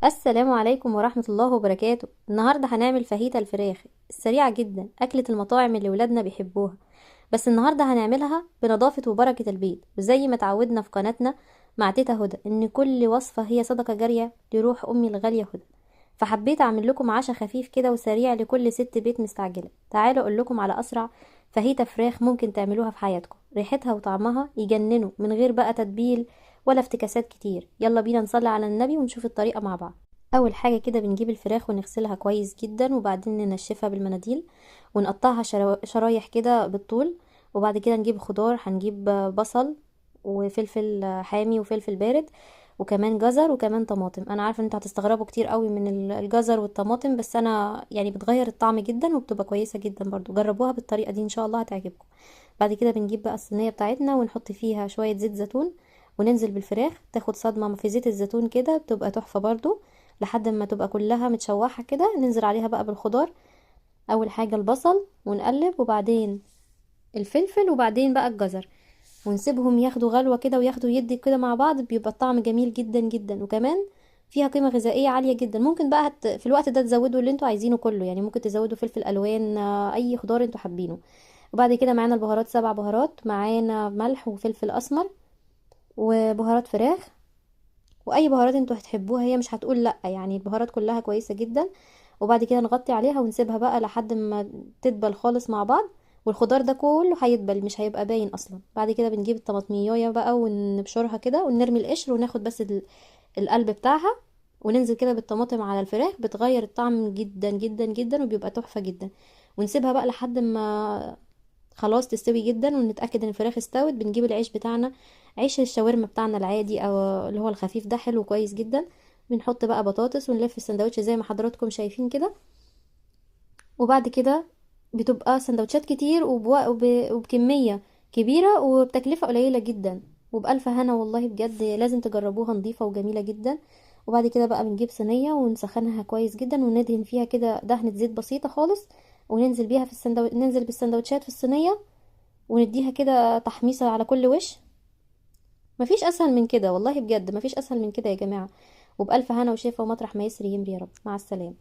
السلام عليكم ورحمة الله وبركاته. النهاردة هنعمل فاهيتا الفراخ السريعة جدا، أكلة المطاعم اللي ولادنا بيحبوها، بس النهاردة هنعملها بنظافة وبركة البيت، وزي ما تعودنا في قناتنا مع تيتا هدى إن كل وصفة هي صدقة جارية لروح أمي الغالية هدى. فحبيت أعمل لكم عشاء خفيف كده وسريع لكل ست بيت مستعجلة. تعالوا أقول لكم على أسرع فاهيتا فراخ ممكن تعملوها في حياتكم، ريحتها وطعمها يجننوا من غير بقى تتبيل ولا افتكاسات كتير. يلا بينا نصلي على النبي ونشوف الطريقة مع بعض. أول حاجة كده بنجيب الفراخ ونغسلها كويس جدا، وبعدين ننشفها بالمناديل ونقطعها شرايح كده بالطول. وبعد كده نجيب خضار، هنجيب بصل وفلفل حامي وفلفل بارد وكمان جزر وكمان طماطم. انا عارفه ان انتوا هتستغربوا كتير قوي من الجزر والطماطم، بس انا بتغير الطعم جدا وبتبقى كويسه جدا برضو. جربوها بالطريقه دي ان شاء الله هتعجبكم. بعد كده بنجيب بقى الصينيه بتاعتنا ونحط فيها شويه زيت زيتون وننزل بالفراخ، تاخد صدمه في زيت الزيتون كده، بتبقى تحفه برضو، لحد ما تبقى كلها متشوحه كده. ننزل عليها بقى بالخضار، اول حاجه البصل ونقلب، وبعدين الفلفل، وبعدين بقى الجزر، ونسيبهم ياخدوا غلوه كده وياخدوا يدي كده مع بعض، بيبقى الطعم جميل جدا جدا، وكمان فيها قيمه غذائيه عاليه جدا. ممكن بقى في الوقت ده تزودوا اللي انتوا عايزينه كله، ممكن تزودوا فلفل الوان، اي خضار انتوا حابينه. وبعد كده معانا البهارات، 7 بهارات، معانا ملح وفلفل اسمر وبهارات فراخ واي بهارات انتوا هتحبوها، هي مش هتقول لا، البهارات كلها كويسه جدا. وبعد كده نغطي عليها ونسيبها بقى لحد ما تدبل خالص مع بعض، والخضار ده كله هيدبل مش هيبقى باين اصلا. بعد كده بنجيب الطماطمية بقى ونبشرها كده ونرمي القشر وناخد بس القلب بتاعها، وننزل كده بالطماطم على الفراخ، بتغير الطعم جدا جدا جدا وبيبقى تحفة جدا. ونسيبها بقى لحد ما خلاص تستوي جدا ونتأكد ان الفراخ استوت. بنجيب العيش بتاعنا، عيش الشاورما بتاعنا العادي او اللي هو الخفيف ده، حلو كويس جدا. بنحط بقى بطاطس ونلف السندوتش زي ما حضراتكم شايفين كده، وبعد كده بتبقى سندوتشات كتير وبكمية كبيرة وبتكلفة قليلة جدا، وبألف هنا والله بجد لازم تجربوها، نظيفة وجميلة جدا. وبعد كده بقى بنجيب صينية ونسخنها كويس جدا وندهن فيها كده دهنة زيت بسيطة خالص، وننزل بيها في ننزل بالسندوتشات في الصينية ونديها كده تحميصة على كل وش. مفيش أسهل من كده والله بجد، مفيش أسهل من كده يا جماعة. وبألف هنا وشفا ومطرح ما يسري يمري يا رب. مع السلامة.